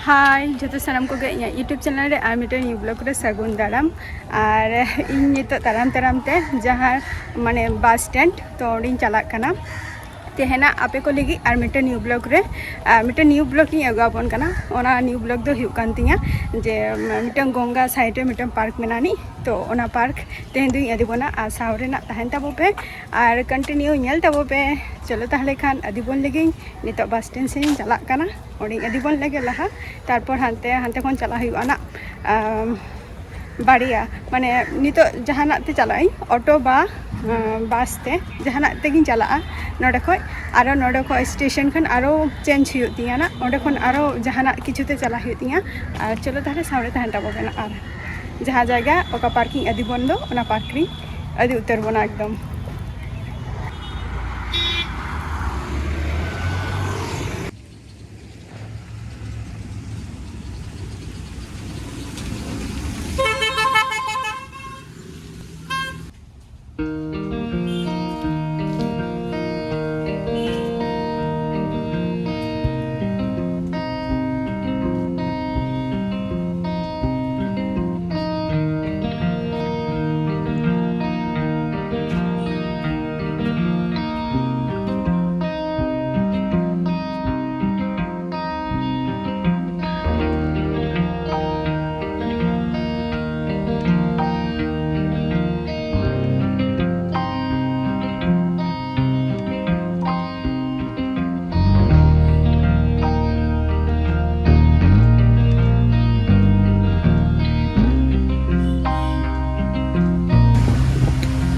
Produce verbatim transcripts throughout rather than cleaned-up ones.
ᱦᱟᱭ ᱡᱚᱛᱚ ᱥᱟᱱᱟᱢ ᱠᱚᱜᱮ, ᱤᱧᱟᱹᱜ YouTube ᱪᱮᱱᱮᱞ ᱨᱮ ᱟᱨ ᱢᱤᱫᱴᱮᱱ ᱱᱤᱭᱩ ᱵᱞᱚᱜ ᱨᱮ ᱥᱟᱹᱜᱩᱱ ᱫᱟᱨᱟᱢ᱾ ᱟᱨ ᱤᱧ ᱱᱤᱛᱚᱜ ᱛᱟᱲᱟᱢ ᱛᱟᱲᱟᱢ ᱛᱮ ᱡᱟᱦᱟᱸ ᱢᱟᱱᱮ ᱵᱟᱥ ᱥᱴᱮᱱᱰ, ᱛᱚ ᱚᱸᱰᱮᱧ ᱪᱟᱞᱟᱜ ᱠᱟᱱᱟ᱾ ᱛᱮᱦᱮᱧᱟᱜ ᱟᱯᱮ ᱠᱚ ᱞᱟᱹᱜᱤᱫ ᱟᱨ ᱢᱤᱫᱴᱮᱱ ᱱᱤᱭᱩ ᱵᱞᱚᱜ ᱨᱮ, ᱟᱨ ᱢᱤᱫᱴᱮᱱ ᱱᱤᱭᱩ ᱵᱞᱚᱜ ᱤᱧ ᱟᱹᱜᱩ ᱟᱵᱚᱱ ᱠᱟᱱᱟ᱾ ᱚᱱᱟ ᱱᱤᱭᱩ ᱵᱞᱚᱜ ᱫᱚ ᱦᱩᱭᱩᱜ ᱠᱟᱱ ᱛᱤᱧᱟᱹ ᱡᱮ ᱢᱤᱫᱴᱮᱱ ᱜᱚᱝᱜᱟ ᱥᱟᱭᱤᱰ ᱨᱮ ᱢᱤᱫᱴᱮᱱ ᱯᱟᱨᱠ ᱢᱮᱱᱟᱜ ᱟᱹᱱᱤᱡ, ᱛᱚ ᱚᱱᱟ ᱯᱟᱨᱠ ᱛᱮᱦᱮᱧ ᱫᱚᱧ ᱤᱫᱤ ᱵᱚᱱᱟ᱾ ᱟᱨ ᱥᱟᱶ ᱨᱮᱱᱟᱜ ᱛᱟᱦᱮᱱ ᱛᱟᱵᱚ ᱯᱮ ᱟᱨ ᱠᱚᱱᱴᱤᱱᱤᱭᱩ ᱧᱮᱞ ᱛᱟᱵᱚ ᱯᱮ᱾ ᱪᱚᱞᱚ ᱛᱟᱦᱚᱞᱮ ᱠᱷᱟᱱ ᱤᱫᱤ ᱵᱚᱱ ᱞᱟᱹᱜᱤᱫ ᱱᱤᱛᱚᱜ ᱵᱟᱥ ᱥᱴᱮᱱᱰ ᱥᱮᱫ ᱤᱧ ᱪᱟᱞᱟᱜ ᱠᱟᱱᱟ᱾ ᱚᱸᱰᱮᱧ ᱤᱫᱤ ᱵᱚᱱ ᱞᱮᱜᱮ ᱞᱟᱦᱟ, ᱛᱟᱨᱯᱚᱨ ᱦᱟᱱᱛᱮ ᱦᱟᱱᱛᱮ ᱠᱷᱚᱱ ᱪᱟᱞᱟᱜ ᱦᱩᱭᱩᱜᱼᱟ ᱱᱟᱜ᱾ ᱟᱢ, ᱵᱟᱨᱭᱟ ᱢᱟᱱᱮ ᱱᱤᱛᱚᱜ ᱡᱟᱦᱟᱱᱟᱜ ᱛᱮ ᱪᱟᱞᱟᱜ ᱟᱹᱧ, ᱚᱴᱳ ᱵᱟ ᱟᱸ, ᱵᱟᱥ ᱛᱮ ᱡᱟᱦᱟᱱᱟᱜ ᱛᱮᱜᱤᱧ ᱪᱟᱞᱟᱜᱼᱟ᱾ ᱱᱚᱰᱮ ᱠᱷᱚᱡ ᱟᱨᱚ, ᱱᱚᱰᱮ ᱠᱷᱚᱡ ᱥᱴᱮᱥᱚᱱ ᱠᱷᱚᱱ ᱟᱨᱚ ᱪᱮᱧᱡᱽ ᱦᱩᱭᱩᱜ ᱛᱤᱧᱟᱹ ᱱᱟᱜ, ᱚᱸᱰᱮ ᱠᱷᱚᱱ ᱟᱨᱚ ᱡᱟᱦᱟᱱᱟᱜ ᱠᱤᱪᱷᱩ ᱛᱮ ᱪᱟᱞᱟᱜ ᱦᱩᱭᱩᱜ ᱛᱤᱧᱟᱹ᱾ ᱟᱨ ᱪᱚᱞᱚ ᱛᱟᱦᱚᱞᱮ ᱥᱟᱶᱨᱮ ᱛᱟᱦᱮᱱ ᱛᱟᱵᱚ ᱯᱮ ᱱᱟᱜ᱾ ᱟᱨ ᱡᱟᱦᱟᱸ ᱡᱟᱭᱜᱟ ᱚᱠᱟ ᱯᱟᱨᱠᱤᱝ ᱤᱫᱤ ᱵᱚᱱ ᱫᱚ, ᱚᱱᱟ ᱯᱟᱨᱠ ᱨᱤᱧ ᱤᱫᱤ ᱩᱛᱟᱹᱨ ᱵᱚᱱᱟ ᱮᱠᱫᱚᱢ᱾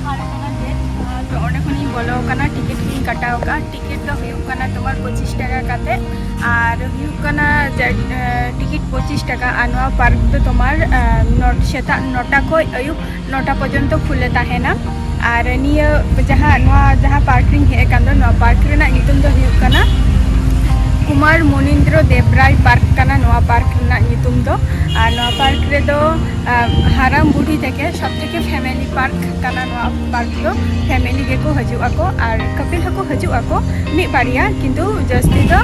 ᱟᱨ ᱚᱱᱟ ᱜᱮᱴ, ᱟᱨ ᱚᱸᱰᱮ ᱠᱷᱚᱱᱤᱧ ᱵᱚᱞᱚ ᱟᱠᱟᱱᱟ, ᱴᱤᱠᱤᱴ ᱠᱚᱧ ᱠᱟᱴᱟᱣ ᱟᱠᱟᱫᱼᱟ᱾ ᱴᱤᱠᱤᱴ ᱫᱚ ᱦᱩᱭᱩᱜ ᱠᱟᱱᱟ ᱛᱳᱢᱟᱨ ᱯᱚᱸᱪᱤᱥ ᱴᱟᱠᱟ ᱠᱟᱛᱮ, ᱟᱨ ᱦᱩᱭᱩᱜ ᱠᱟᱱᱟ ᱡᱮ, ᱮ, ᱴᱤᱠᱤᱴ ᱯᱚᱸᱪᱤᱥ ᱴᱟᱠᱟ᱾ ᱟᱨ ᱱᱚᱣᱟ ᱯᱟᱨᱠ ᱫᱚ ᱛᱳᱢᱟᱨ, ᱮ, ᱱᱚ-, ᱥᱮᱛᱟᱜ ᱱᱚᱴᱟ ᱠᱷᱚᱱ ᱟᱹᱭᱩᱵ ᱱᱚᱴᱟ ᱯᱚᱨᱡᱚᱱᱛᱚ ᱠᱷᱩᱞᱟᱹ ᱛᱟᱦᱮᱱᱟ᱾ ᱟᱨ ᱱᱤᱭᱟᱹ ᱡᱟᱦᱟᱸ, ᱱᱚᱣᱟ ᱡᱟᱦᱟᱸ ᱯᱟᱨᱠ ᱨᱤᱧ ᱦᱮᱡ ᱟᱠᱟᱱ ᱫᱚ, ᱱᱚᱣᱟ ᱯᱟᱨᱠ ᱨᱮᱱᱟᱜ ᱧᱩᱛᱩᱢ ᱫᱚ ᱦᱩᱭᱩᱜ ᱠᱟᱱᱟ ᱠᱩᱢᱟᱨ ᱢᱚᱱᱤᱱᱫᱨᱚ ᱫᱮᱵᱽ ᱨᱟᱭ ᱯᱟᱨᱠ ᱠᱟᱱᱟ ᱱᱚᱣᱟ ᱯᱟᱨᱠ ᱨᱮᱱᱟᱜ ᱧᱩᱛᱩᱢ ᱫᱚ᱾ ᱟᱨ ᱱᱚᱣᱟ ᱯᱟᱨᱠ ᱨᱮᱫᱚ, ᱟᱢ, ᱦᱟᱲᱟᱢ ᱵᱩᱰᱷᱤ ᱛᱷᱮᱠᱮ ᱥᱚᱵ ᱛᱷᱮᱠᱮ ᱯᱷᱮᱢᱮᱞᱤ ᱯᱟᱨᱠ ᱠᱟᱱᱟ ᱱᱚᱣᱟ ᱯᱟᱨᱠ ᱫᱚ᱾ ᱯᱷᱮᱢᱮᱞᱤ ᱜᱮᱠᱚ ᱦᱤᱡᱩᱜ ᱟᱠᱚ ᱟᱨ ᱠᱟᱯᱤᱞ ᱦᱚᱸᱠᱚ ᱦᱤᱡᱩᱜ ᱟᱠᱚ ᱢᱤᱫ ᱵᱟᱨᱭᱟ, ᱠᱤᱱᱛᱩ ᱡᱟᱹᱥᱛᱤ ᱫᱚ,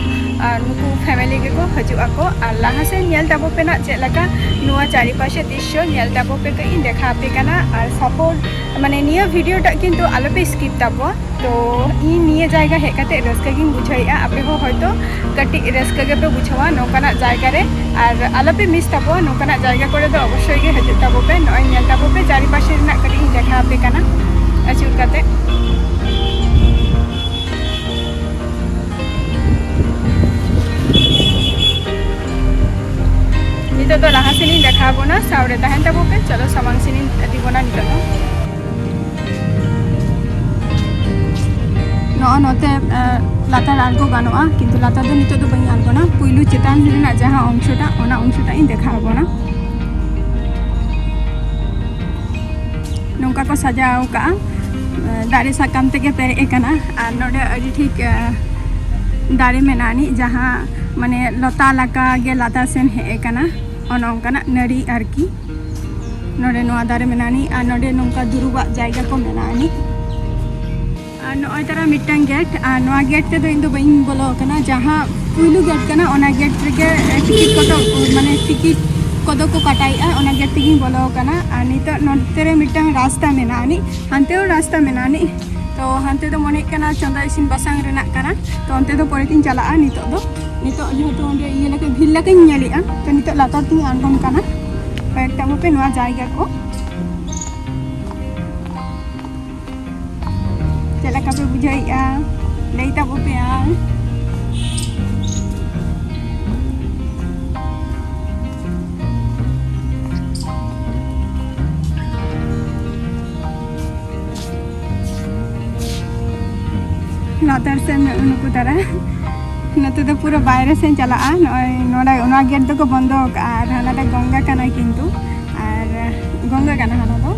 ᱟᱨ ᱱᱩᱠᱩ ᱯᱷᱮᱢᱮᱞᱤ ᱜᱮᱠᱚ ᱦᱤᱡᱩᱜ ᱟᱠᱚ᱾ ᱟᱨ ᱞᱟᱦᱟ ᱥᱮᱫ ᱧᱮᱞ ᱛᱟᱵᱚ ᱯᱮ ᱱᱟᱜ ᱪᱮᱫ ᱞᱮᱠᱟ ᱱᱚᱣᱟ ᱪᱟᱨᱤᱯᱟᱥᱮ ᱫᱨᱤᱥᱥᱚ ᱧᱮᱞ ᱛᱟᱵᱚ ᱯᱮ, ᱠᱟᱹᱡ ᱤᱧ ᱫᱮᱠᱷᱟᱣ ᱟᱯᱮ ᱠᱟᱱᱟ᱾ ᱟᱨ ᱥᱟᱯᱳᱨᱴ ᱢᱟᱱᱮ ᱱᱤᱭᱟᱹ ᱵᱷᱤᱰᱤᱭᱳ ᱴᱟᱜ ᱠᱤᱱᱛᱩ ᱟᱞᱚᱯᱮ ᱥᱠᱤᱯ ᱛᱟᱵᱚᱣᱟ᱾ ᱛᱚ ᱤᱧ ᱱᱤᱭᱟᱹ ᱡᱟᱭᱜᱟ ᱦᱮᱡ ᱠᱟᱛᱮ ᱨᱟᱹᱥᱠᱟᱹ ᱜᱤᱧ ᱵᱩᱡᱷᱟᱹᱣᱮᱫᱼᱟ, ᱟᱯᱮ ᱦᱚᱸ ᱦᱚᱭᱛᱳ ᱠᱟᱹᱴᱤᱡ ᱨᱟᱹᱥᱠᱟᱹ ᱜᱮᱯᱮ ᱵᱩᱡᱷᱟᱹᱣᱟ ᱱᱚᱝᱠᱟᱱᱟᱜ ᱡᱟᱭᱜᱟ ᱨᱮ᱾ ᱟᱨ ᱟᱞᱚᱯᱮ ᱢᱤᱥ ᱛᱟᱵᱚᱣᱟ, ᱱᱚᱝᱠᱟᱱᱟᱜ ᱡᱟᱭᱜᱟ ᱠᱚᱨᱮ ᱫᱚ ᱚᱵᱚᱥᱥᱳᱭ ᱜᱮ ᱦᱤᱡᱩᱜ ᱛᱟᱵᱚ ᱯᱮ᱾ ᱱᱚᱜᱼᱚᱭ ᱧᱮᱞ ᱛᱟᱵᱚ ᱯᱮ, ᱪᱟᱨᱤᱯᱟᱥᱮ ᱨᱮᱱᱟᱜ ᱠᱟᱹᱴᱤᱡ ᱤᱧ ᱫᱮᱠᱷᱟᱣ ᱟᱯᱮ ᱠᱟᱱᱟ ᱟᱹᱪᱩᱨ ᱠᱟᱛᱮ᱾ ᱱᱤᱛᱚᱜ ᱫᱚ ᱞᱟᱦᱟ ᱥᱮᱱᱤᱧ ᱫᱮᱠᱷᱟᱣ ᱵᱚᱱᱟ, ᱥᱟᱶᱨᱮ ᱛᱟᱦᱮᱱ ᱛᱟᱵᱚ ᱯᱮ᱾ ᱪᱚᱞᱚ ᱥᱟᱢᱟᱝ ᱥᱮᱱᱤᱧ ᱤᱫᱤ ᱵᱚᱱᱟ ᱱᱤᱛᱚᱜ ᱫᱚ᱾ ᱱᱚᱜᱼᱚ ᱱᱚᱛᱮ, ᱮ, ᱞᱟᱛᱟᱨ ᱟᱬᱜᱚ ᱜᱟᱱᱚᱜᱼᱟ, ᱠᱤᱱᱛᱩ ᱞᱟᱛᱟᱨ ᱫᱚ ᱱᱤᱛᱚᱜ ᱫᱚ ᱵᱟᱹᱧ ᱟᱬᱜᱚᱱᱟ᱾ ᱯᱩᱭᱞᱩ ᱪᱮᱛᱟᱱ ᱨᱮᱱᱟᱜ ᱡᱟᱦᱟᱸ ᱚᱝᱥᱚᱴᱟᱜ, ᱚᱱᱟ ᱚᱝᱥᱚᱴᱟᱜ ᱤᱧ ᱫᱮᱠᱷᱟᱣ ᱟᱵᱚᱱᱟ᱾ ᱱᱚᱝᱠᱟ ᱠᱚ ᱥᱟᱡᱟᱣ ᱟᱠᱟᱜᱼᱟ, ᱮ, ᱫᱟᱨᱮ ᱥᱟᱠᱟᱢ ᱛᱮᱜᱮ ᱯᱮᱨᱮᱡ ᱟᱠᱟᱱᱟ᱾ ᱟᱨ ᱱᱚᱰᱮ ᱟᱹᱰᱤ ᱴᱷᱤᱠ, ᱮ, ᱫᱟᱨᱮ ᱢᱮᱱᱟᱜ ᱟᱹᱱᱤᱡ, ᱡᱟᱦᱟᱸ ᱢᱟᱱᱮ ᱞᱚᱛᱟ ᱞᱮᱠᱟ ᱜᱮ ᱞᱟᱛᱟᱨ ᱥᱮᱱ ᱦᱮᱡ ᱟᱠᱟᱱᱟ, ᱚᱱᱮ ᱚᱱᱠᱟᱱᱟᱜ ᱱᱟᱹᱲᱤ ᱟᱨᱠᱤ᱾ ᱱᱚᱰᱮ ᱱᱚᱣᱟ ᱫᱟᱨᱮ ᱢᱮᱱᱟᱜ ᱟᱹᱱᱤᱡ, ᱟᱨ ᱱᱚᱰᱮ ᱱᱚᱝᱠᱟ ᱫᱩᱲᱩᱵᱟᱜ ᱡᱟᱭᱜᱟ ᱠᱚ ᱢᱮᱱᱟᱜ ᱟᱹᱱᱤᱡ᱾ ᱟᱨ ᱱᱚᱜᱼᱚᱭ ᱛᱟᱨᱟ ᱢᱤᱫᱴᱟᱝ ᱜᱮᱴ, ᱟᱨ ᱱᱚᱣᱟ ᱜᱮᱴ ᱛᱮᱫᱚ ᱤᱧ ᱫᱚ ᱵᱟᱹᱧ ᱵᱚᱞᱚ ᱟᱠᱟᱱᱟ᱾ ᱡᱟᱦᱟᱸ ᱯᱩᱭᱞᱩ ᱜᱮᱴ ᱠᱟᱱᱟ, ᱚᱱᱟ ᱜᱮᱴ ᱨᱮᱜᱮ ᱴᱤᱠᱤᱴ ᱠᱚᱫᱚ, ᱢᱟᱱᱮ ᱴᱤᱠᱤᱴ ᱠᱚᱫᱚ ᱠᱚ ᱠᱟᱴᱟᱭᱮᱜᱼᱟ, ᱚᱱᱟ ᱜᱮᱴ ᱛᱮᱜᱤᱧ ᱵᱚᱞᱚ ᱟᱠᱟᱱᱟ᱾ ᱟᱨ ᱱᱤᱛᱚᱜ ᱱᱚᱛᱮ ᱨᱮ ᱢᱤᱫᱴᱟᱝ ᱨᱟᱥᱛᱟ ᱢᱮᱱᱟᱜ ᱟᱹᱱᱤᱡ, ᱦᱟᱱᱛᱮ ᱦᱚᱸ ᱨᱟᱥᱛᱟ ᱢᱮᱱᱟᱜ ᱟᱹᱱᱤᱡ᱾ ᱛᱚ ᱦᱟᱱᱛᱮ ᱫᱚ ᱢᱚᱱᱮᱜ ᱠᱟᱱᱟ ᱪᱚᱸᱫᱟ ᱤᱥᱤᱱ ᱵᱟᱥᱟᱝ ᱨᱮᱱᱟᱜ ᱠᱟᱱᱟ, ᱛᱚ ᱚᱱᱛᱮ ᱫᱚ ᱯᱚᱨᱮ ᱛᱤᱧ ᱪᱟᱞᱟᱜᱼᱟ᱾ ᱱᱤᱛᱚᱜ ᱫᱚ, ᱱᱤᱛᱚᱜ ᱡᱮᱦᱮᱛᱩ ᱚᱸᱰᱮ ᱤᱭᱟᱹ ᱞᱮᱠᱟ, ᱵᱷᱤᱲ ᱞᱮᱠᱟᱧ ᱧᱮᱞᱮᱜᱼᱟ, ᱛᱚ ᱱᱤᱛᱚᱜ ᱞᱟᱛᱟᱨ ᱛᱤᱧ ᱟᱬᱜᱚᱱ ᱠᱟᱱᱟ᱾ ᱠᱚᱭᱮᱠ ᱛᱟᱵᱚ ᱯᱮ ᱱᱚᱣᱟ ᱡᱟᱭᱜᱟ ᱠᱚ᱾ ᱪᱮᱫ ᱞᱮᱠᱟ ᱯᱮ ᱵᱩᱡᱷᱟᱹᱣᱮᱫᱼᱟ? ᱞᱟᱹᱭ ᱛᱟᱵᱚ ᱯᱮ ᱟᱨ᱾ ᱞᱟᱛᱟᱨ ᱥᱮᱫ ᱱᱩᱜᱼᱩ ᱱᱩᱠᱩ ᱛᱟᱨᱟ᱾ ᱱᱚᱛᱮ ᱫᱚ ᱯᱩᱨᱟᱹ ᱵᱟᱭᱨᱮ ᱥᱮᱫ ᱪᱟᱞᱟᱜᱼᱟ᱾ ᱱᱚᱜᱼᱚᱭ ᱱᱚᱰᱮ, ᱚᱱᱟ ᱜᱮᱴ ᱫᱚᱠᱚ ᱵᱚᱱᱫᱚ ᱟᱠᱟᱫᱼᱟ, ᱟᱨ ᱦᱟᱱᱟᱴᱟᱜ ᱜᱚᱝᱜᱟ ᱠᱟᱱᱟ ᱠᱤᱱᱛᱩ, ᱟᱨ ᱜᱚᱝᱜᱟ ᱠᱟᱱᱟ ᱦᱟᱱᱟ ᱫᱚ᱾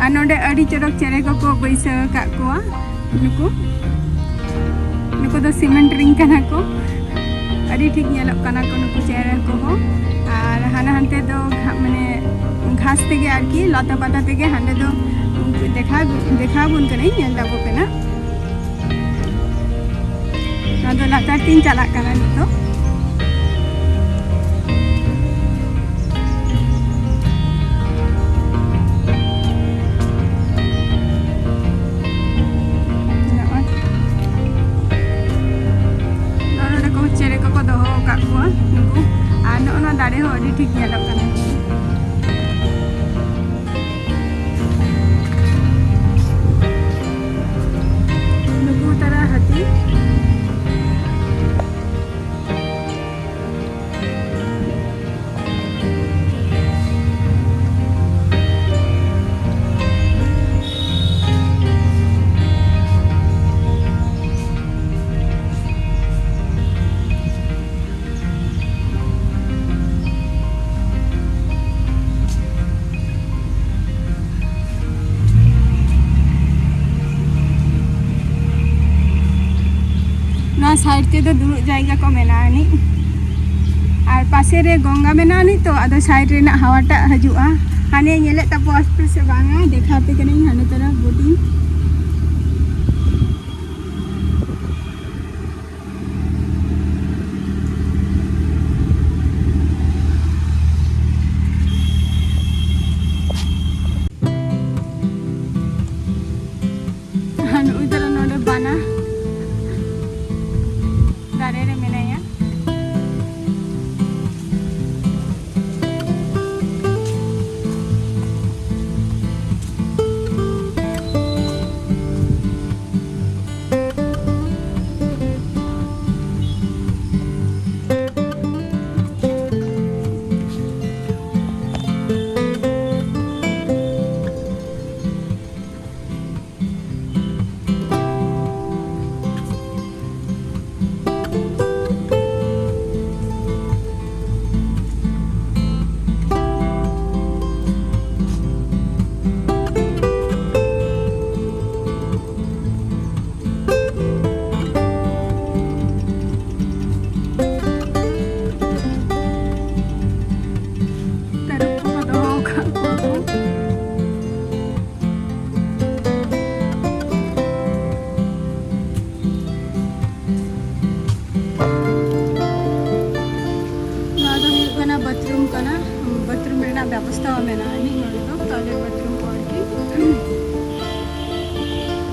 ᱟᱨ ᱱᱚᱰᱮ ᱟᱹᱰᱤ ᱪᱚᱨᱚᱠ ᱪᱮᱬᱮ ᱠᱚᱠᱚ ᱵᱟᱹᱭᱥᱟᱹᱣ ᱟᱠᱟᱫ ᱠᱚᱣᱟ᱾ ᱱᱩᱠᱩ, ᱱᱩᱠᱩ ᱫᱚ ᱥᱤᱢᱮᱱᱴ ᱨᱤᱝ ᱠᱟᱱᱟ ᱠᱚ᱾ ᱟᱹᱰᱤ ᱴᱷᱤᱠ ᱧᱮᱞᱚᱜ ᱠᱟᱱᱟ ᱠᱚ ᱱᱩᱠᱩ ᱪᱮᱬᱮ ᱠᱚᱦᱚᱸ᱾ ᱟᱨ ᱦᱟᱱᱟ ᱦᱟᱱᱛᱮ ᱫᱚ ᱜᱷᱟ-, ᱢᱟᱱᱮ ᱜᱷᱟᱥ ᱛᱮᱜᱮ ᱟᱨᱠᱤ, ᱞᱟᱛᱟ ᱯᱟᱛᱟ ᱛᱮᱜᱮ ᱦᱟᱸᱰᱮ ᱫᱚ ᱫᱮᱠᱷᱟᱣ, ᱫᱮᱠᱷᱟᱣ ᱟᱵᱚᱱ ᱠᱟᱹᱱᱟᱹᱧ, ᱧᱮᱞ ᱫᱟᱵᱚ ᱯᱮ ᱱᱟᱜ᱾ ᱟᱫᱚ ᱞᱟᱛᱟᱨ ᱛᱤᱧ ᱪᱟᱞᱟᱜ ᱠᱟᱱᱟ ᱱᱤᱛᱚᱜ᱾ ᱱᱚᱜᱼᱚᱭ᱾ ᱱᱚᱜᱼᱚ ᱱᱚᱰᱮ ᱠᱚ ᱪᱮᱬᱮ ᱠᱚᱠᱚ ᱫᱚᱦᱚ ᱟᱠᱟᱫ ᱠᱚᱣᱟ ᱱᱩᱠᱩ᱾ ᱟᱨ ᱱᱚᱜᱼᱚ ᱱᱚᱣᱟ ᱫᱟᱨᱮ ᱦᱚᱸ ᱟᱹᱰᱤ ᱴᱷᱤᱠ ᱧᱮᱞᱚᱜ ᱠᱟᱱᱟ᱾ ᱱᱩᱠᱩ ᱛᱟᱨᱟ ᱦᱟᱹᱛᱤ᱾ ᱱᱚᱣᱟ side ᱛᱮᱫᱚ ᱫᱩᱲᱩᱵ ᱡᱟᱭᱜᱟ ᱠᱚ ᱢᱮᱱᱟᱜᱼᱟ ᱟᱹᱱᱤᱡ, ᱟᱨ ᱯᱟᱥᱮ ᱨᱮ ᱜᱚᱝᱜᱟ ᱢᱮᱱᱟᱜᱼᱟ ᱟᱹᱱᱤᱡ, ᱛᱚ ᱟᱫᱚ side ᱨᱮᱱᱟᱜ ᱦᱟᱣᱟᱴᱟᱜ ᱦᱤᱡᱩᱜᱼᱟ᱾ ᱦᱟᱱᱮ ᱧᱮᱞᱮᱫ ᱛᱟᱯᱚ ᱟᱥᱯᱮ ᱥᱮ ᱵᱟᱝᱟ, ᱫᱮᱠᱷᱟᱣ ᱟᱯᱮ ᱠᱟᱹᱱᱟᱹᱧ ᱦᱟᱱᱮ ᱛᱚᱨᱟ boating᱾ ᱟᱨ ᱱᱩᱭ ᱫᱚ ᱱᱚᱰᱮ ᱵᱟᱱᱟ ᱫᱟᱨᱮ ᱨᱮ ᱢᱮᱱᱟᱭᱟ᱾ ᱢᱮᱱᱟᱜᱼᱟ ᱟᱹᱱᱤᱡ ᱱᱚᱰᱮ ᱫᱚ toilet bathroom ᱠᱚ ᱟᱨᱠᱤ᱾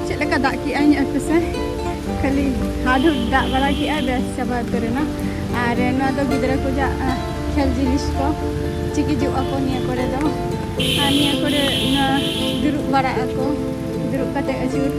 ᱪᱮᱫ ᱞᱮᱠᱟ ᱫᱟᱜ ᱠᱮᱜᱼᱟᱭ ᱧᱮᱞ ᱯᱮᱥᱮ, ᱠᱷᱟᱹᱞᱤ ᱦᱟᱰ ᱦᱩᱰ ᱫᱟᱜ ᱵᱟᱲᱟ ᱠᱮᱜᱼᱟᱭ, ᱵᱮᱥ ᱪᱟᱵᱟ ᱩᱛᱟᱹᱨ ᱮᱱᱟ᱾ ᱟᱨ ᱱᱚᱣᱟ ᱫᱚ ᱜᱤᱫᱽᱨᱟᱹ ᱠᱚᱣᱟᱜ, ᱟᱦ, ᱠᱷᱮᱞ ᱡᱤᱱᱤᱥ ᱠᱚ, ᱪᱤᱠᱤᱡᱚᱜ ᱟᱠᱚ ᱱᱤᱭᱟᱹ ᱠᱚᱨᱮ ᱫᱚ᱾ ᱟᱨ ᱱᱤᱭᱟᱹ ᱠᱚᱨᱮ ᱱᱚᱣᱟ ᱫᱩᱲᱩᱵ ᱵᱟᱲᱟᱜ ᱟᱠᱚ, ᱫᱩᱲᱩᱵ ᱠᱟᱛᱮ ᱟᱹᱪᱩᱨ᱾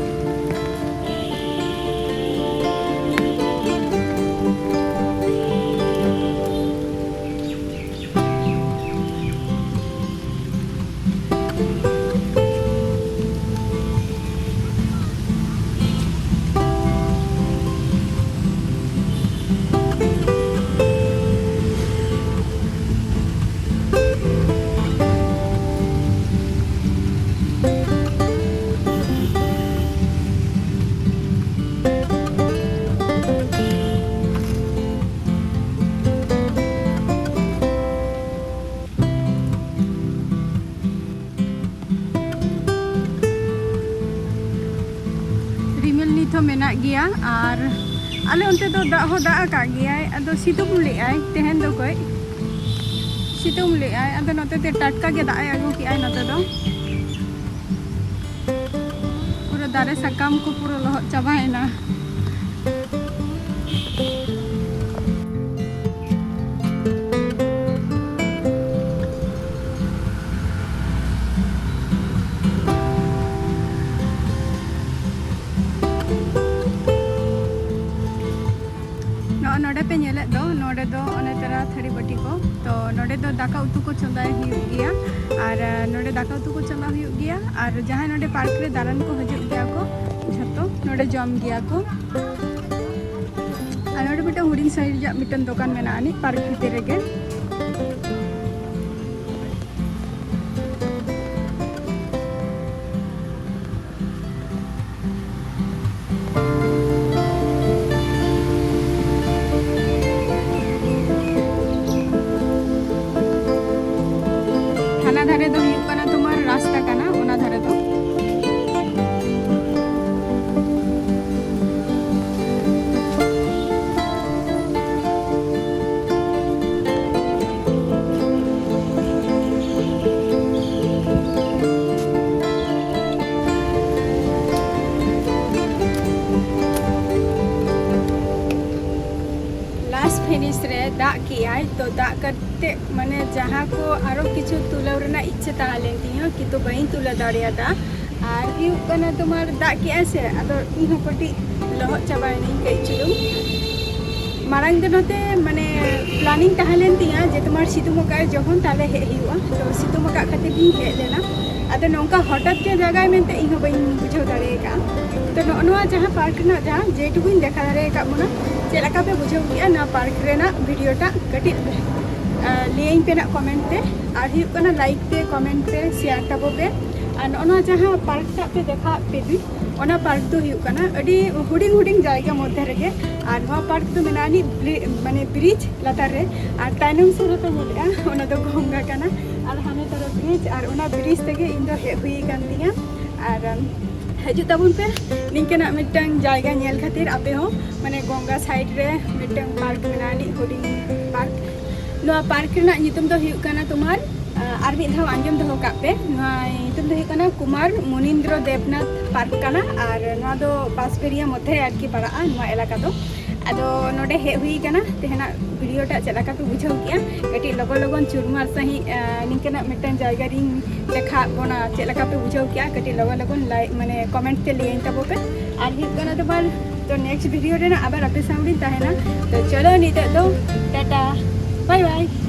ᱨᱤᱢᱤᱞ ᱱᱤᱛ ᱦᱚᱸ ᱢᱮᱱᱟᱜ ᱜᱮᱭᱟ, ᱟᱨ ᱟᱞᱮ ᱚᱱᱛᱮ ᱫᱚ ᱫᱟᱜ ᱦᱚᱸ ᱫᱟᱜ ᱟᱠᱟᱫ ᱜᱮᱭᱟᱭ, ᱟᱫᱚ ᱥᱤᱛᱩᱝ ᱞᱮᱜᱼᱟᱭ ᱛᱮᱦᱮᱧ ᱫᱚ ᱠᱟᱹᱡ, ᱥᱤᱛᱩᱝ ᱞᱮᱜᱼᱟᱭ, ᱟᱫᱚ ᱱᱚᱛᱮ ᱛᱮ ᱴᱟᱴᱠᱟ ᱜᱮ ᱫᱟᱜ ᱮ ᱟᱹᱜᱩ ᱠᱮᱜᱼᱟᱭ ᱱᱚᱛᱮ ᱫᱚ᱾ ᱯᱩᱨᱟᱹ ᱫᱟᱨᱮ ᱥᱟᱠᱟᱢ ᱠᱚ ᱯᱩᱨᱟᱹ ᱞᱚᱦᱚᱫ ᱪᱟᱵᱟᱭᱮᱱᱟ᱾ ᱱᱚᱜᱼᱚ ᱱᱚᱰᱮ ᱯᱮ ᱧᱮᱞᱮᱫ ᱫᱚ, ᱱᱚᱰᱮ ᱫᱚ ᱚᱱᱮ ᱛᱟᱨᱟ ᱛᱷᱟᱹᱨᱤ ᱵᱟᱹᱴᱤ ᱠᱚ᱾ ᱛᱚ ᱱᱚᱰᱮ ᱫᱚ ᱫᱟᱠᱟ ᱩᱛᱩ ᱠᱚ ᱪᱚᱸᱫᱟᱭ ᱦᱩᱭᱩᱜ ᱜᱮᱭᱟ, ᱟᱨ, ᱟᱨ ᱱᱚᱰᱮ ᱫᱟᱠᱟ ᱩᱛᱩ ᱠᱚ ᱪᱚᱸᱫᱟ ᱦᱩᱭᱩᱜ ᱜᱮᱭᱟ, ᱟᱨ ᱡᱟᱦᱟᱸᱭ ᱱᱚᱰᱮ ᱯᱟᱨᱠ ᱨᱮ ᱫᱟᱬᱟᱱ ᱠᱚ ᱦᱤᱡᱩᱜ ᱜᱮᱭᱟ ᱠᱚ, ᱡᱷᱚᱛᱚ ᱱᱚᱰᱮ ᱡᱚᱢ ᱜᱮᱭᱟ ᱠᱚ᱾ ᱟᱨ ᱱᱚᱰᱮ ᱢᱤᱫᱴᱟᱝ ᱦᱩᱰᱤᱧ ᱥᱟᱺᱦᱤᱡᱟᱜ ᱢᱤᱫᱴᱟᱝ ᱫᱚᱠᱟᱱ ᱢᱮᱱᱟᱜᱼᱟ ᱟᱹᱱᱤᱡ ᱯᱟᱨᱠ ᱵᱷᱤᱛᱤᱨ ᱨᱮᱜᱮ᱾ ᱦᱟᱱᱟ ᱫᱷᱟᱨᱮ ᱫᱚ ᱦᱩᱭᱩᱜ ᱠᱟᱱᱟ ᱛᱳᱢᱟᱨ ᱨᱟᱥᱛᱟ ᱠᱟᱱᱟ, ᱚᱱᱟ ᱫᱷᱟᱨᱮ ᱫᱚ᱾ ᱯᱷᱤᱱᱤᱥ ᱨᱮ ᱫᱟᱜ ᱠᱮᱜᱼᱟᱭ, ᱛᱚ ᱫᱟᱜ ᱠᱟᱛᱮ ᱢᱟᱱᱮ ᱡᱟᱦᱟᱸ ᱠᱚ ᱟᱨᱚ ᱠᱤᱪᱷᱩ ᱛᱩᱞᱟᱹᱣ ᱨᱮᱱᱟᱜ ᱤᱪᱪᱷᱟᱹ ᱛᱟᱦᱮᱸ ᱞᱮᱱ ᱛᱤᱧᱟᱹ, ᱠᱤᱱᱛᱩ ᱵᱟᱹᱧ ᱛᱩᱞᱟᱹᱣ ᱫᱟᱲᱮᱭᱟᱫᱟ᱾ ᱟᱨ ᱦᱩᱭᱩᱜ ᱠᱟᱱᱟ ᱛᱳᱢᱟᱨ ᱫᱟᱜ ᱠᱮᱜᱼᱟᱭ ᱥᱮ, ᱟᱫᱚ ᱤᱧ ᱦᱚᱸ ᱠᱟᱹᱴᱤᱡ ᱞᱚᱦᱚᱫ ᱪᱟᱵᱟᱭᱮᱱᱟᱹᱧ ᱠᱟᱹᱡ ᱪᱩᱞᱩᱝ᱾ ᱢᱟᱲᱟᱝ ᱫᱚ ᱱᱚᱛᱮ ᱢᱟᱱᱮ ᱯᱞᱟᱱᱤᱝ ᱛᱟᱦᱮᱸ ᱞᱮᱱ ᱛᱤᱧᱟᱹ ᱡᱮ ᱛᱳᱢᱟᱨ ᱥᱤᱛᱩᱝ ᱟᱠᱟᱫᱼᱟᱭ ᱡᱚᱠᱷᱚᱱ ᱛᱟᱦᱞᱮ ᱦᱮᱡ ᱦᱩᱭᱩᱜᱼᱟ, ᱛᱚ ᱥᱤᱛᱩᱝ ᱟᱠᱟᱫ ᱠᱷᱟᱹᱛᱤᱨ ᱜᱤᱧ ᱦᱮᱡ ᱞᱮᱱᱟ᱾ ᱟᱫᱚ ᱱᱚᱝᱠᱟ ᱦᱚᱴᱟᱛ ᱜᱮ ᱡᱟᱭᱜᱟᱭ ᱢᱮᱱᱛᱮ ᱤᱧ ᱦᱚᱸ ᱵᱟᱹᱧ ᱵᱩᱡᱷᱟᱹᱣ ᱫᱟᱲᱮ ᱟᱠᱟᱫᱼᱟ᱾ ᱛᱚ ᱱᱚᱜᱼᱚ ᱱᱚᱣᱟ ᱡᱟᱦᱟᱸ ᱯᱟᱨᱠ ᱨᱮᱱᱟᱜ ᱡᱟᱦᱟᱸ ᱡᱮᱴᱩᱠᱩᱧ ᱫᱮᱠᱷᱟᱣ ᱫᱟᱲᱮ ᱟᱠᱟᱫ ᱵᱚᱱᱟ, ᱪᱮᱫ ᱞᱮᱠᱟ ᱯᱮ ᱵᱩᱡᱷᱟᱹᱣ ᱠᱮᱜᱼᱟ ᱱᱚᱣᱟ ᱯᱟᱨᱠ ᱨᱮᱱᱟᱜ ᱵᱷᱤᱰᱤᱭᱳ ᱴᱟᱜ ᱠᱟᱹᱴᱤᱡ ᱞᱟᱹᱭᱟᱹᱧ ᱯᱮ ᱱᱟᱜ ᱠᱚᱢᱮᱱᱴ ᱛᱮ᱾ ᱟᱨ ᱦᱩᱭᱩᱜ ᱠᱟᱱᱟ ᱞᱟᱭᱤᱠ ᱯᱮ, ᱠᱚᱢᱮᱱᱴ ᱯᱮ, ᱥᱮᱭᱟᱨ ᱛᱟᱵᱚ ᱯᱮ᱾ ᱟᱨ ᱱᱚᱜᱼᱚ ᱱᱚᱣᱟ ᱡᱟᱦᱟᱸ ᱯᱟᱨᱠ ᱴᱟᱜ ᱯᱮ ᱫᱮᱠᱷᱟᱣᱟᱫ ᱯᱮ ᱫᱩᱧ, ᱚᱱᱟ ᱯᱟᱨᱠ ᱫᱚ ᱦᱩᱭᱩᱜ ᱠᱟᱱᱟ ᱟᱹᱰᱤ ᱦᱩᱰᱤᱧ ᱦᱩᱰᱤᱧ ᱡᱟᱭᱜᱟ ᱢᱚᱫᱽᱫᱷᱮ ᱨᱮᱜᱮ᱾ ᱟᱨ ᱱᱚᱣᱟ ᱯᱟᱨᱠ ᱫᱚ ᱢᱮᱱᱟᱜᱼᱟ ᱟᱹᱱᱤᱡ ᱵᱨᱤ-, ᱢᱟᱱᱮ ᱵᱨᱤᱡᱽ ᱞᱟᱛᱟᱨ ᱨᱮ᱾ ᱟᱨ ᱛᱟᱭᱱᱚᱢ ᱥᱮᱫ ᱨᱮᱯᱮ ᱧᱮᱞᱮᱜᱼᱟ, ᱚᱱᱟ ᱫᱚ ᱜᱚᱝᱜᱟ ᱠᱟᱱᱟ᱾ ᱟᱨ ᱦᱟᱱᱮ ᱛᱟᱨᱟ ᱵᱨᱤᱡᱽ, ᱟᱨ ᱚᱱᱟ ᱵᱨᱤᱡᱽ ᱛᱮᱜᱮ ᱤᱧ ᱫᱚ ᱦᱮᱡ ᱦᱩᱭ ᱟᱠᱟᱱ ᱛᱤᱧᱟ᱾ ᱟᱨ ᱦᱤᱡᱩᱜ ᱛᱟᱵᱚᱱ ᱯᱮ ᱱᱤᱝᱠᱟᱹᱱᱟᱜ ᱢᱤᱫᱴᱟᱝ ᱡᱟᱭᱜᱟ ᱧᱮᱞ ᱠᱷᱟᱹᱛᱤᱨ ᱟᱯᱮ ᱦᱚᱸ, ᱢᱟᱱᱮ ᱜᱚᱝᱜᱟ ᱥᱟᱭᱤᱰ ᱨᱮ ᱢᱤᱫᱴᱟᱝ ᱯᱟᱨᱠ ᱢᱮᱱᱟᱜᱼᱟ ᱟᱹᱱᱤᱡ, ᱦᱩᱰᱤᱧ ᱯᱟᱨᱠ᱾ ᱱᱚᱣᱟ ᱯᱟᱨᱠ ᱨᱮᱱᱟᱜ ᱧᱩᱛᱩᱢ ᱫᱚ ᱦᱩᱭᱩᱜ ᱠᱟᱱᱟ ᱛᱳᱢᱟᱨ, ᱟᱨ ᱢᱤᱫ ᱫᱷᱟᱣ ᱟᱸᱡᱚᱢ ᱫᱚᱦᱚ ᱠᱟᱜ ᱯᱮ, ᱱᱚᱣᱟ ᱧᱩᱛᱩᱢ ᱫᱚ ᱦᱩᱭᱩᱜ ᱠᱟᱱᱟ ᱠᱩᱢᱟᱨ ᱢᱩᱱᱤᱱᱫᱨᱚ ᱫᱮᱵᱽᱱᱟᱛᱷ ᱯᱟᱨᱠ ᱠᱟᱱᱟ᱾ ᱟᱨ ᱱᱚᱣᱟ ᱫᱚ ᱵᱟᱸᱥᱵᱮᱨᱤᱭᱟ ᱢᱚᱫᱽᱫᱷᱮ ᱟᱨᱠᱤ ᱯᱟᱲᱟᱜᱼᱟ ᱱᱚᱣᱟ ᱮᱞᱟᱠᱟ ᱫᱚ᱾ ᱟᱫᱚ ᱱᱚᱰᱮ ᱦᱮᱡ ᱦᱩᱭ ᱠᱟᱱᱟ, ᱛᱮᱦᱮᱧᱟᱜ ᱵᱷᱤᱰᱤᱭᱳ ᱴᱟᱜ ᱪᱮᱫ ᱞᱮᱠᱟ ᱯᱮ ᱵᱩᱡᱷᱟᱹᱣ ᱠᱮᱜᱼᱟ? ᱠᱟᱹᱴᱤᱡ ᱞᱚᱜᱚᱱ ᱞᱚᱜᱚᱱ ᱪᱩᱨᱢᱟᱨ ᱥᱟᱺᱦᱤᱡ, ᱟᱸ, ᱱᱤᱝᱠᱟᱹᱱᱟᱜ ᱢᱤᱫᱴᱟᱝ ᱡᱟᱭᱜᱟ ᱨᱤᱧ ᱫᱮᱠᱷᱟᱣᱟᱫ ᱵᱚᱱᱟ, ᱪᱮᱫ ᱞᱮᱠᱟ ᱯᱮ ᱵᱩᱡᱷᱟᱹᱣ ᱠᱮᱜᱼᱟ? ᱠᱟᱹᱴᱤᱡ ᱞᱚᱜᱚᱱ ᱞᱚᱜᱚᱱ ᱞᱟᱭᱤᱠ, ᱢᱟᱱᱮ ᱠᱚᱢᱮᱱᱴ ᱛᱮ ᱞᱟᱹᱭᱟᱹᱧ ᱛᱟᱵᱚ ᱯᱮ᱾ ᱟᱨ ᱦᱩᱭᱩᱜ ᱠᱟᱱᱟ ᱛᱳᱢᱟᱨ, ᱛᱚ ᱱᱮᱠᱥᱴ ᱵᱷᱤᱰᱤᱭᱳ ᱨᱮᱱᱟᱜ ᱟᱵᱟᱨ ᱟᱯᱮ ᱥᱟᱶ ᱨᱤᱧ ᱛᱟᱦᱮᱱᱟ᱾ ᱛᱚ ᱪᱚᱞᱚ ᱱᱤᱛᱚᱜ ᱫᱚ ᱴᱟᱴᱟ, ᱵᱟᱭ ᱵᱟᱭ᱾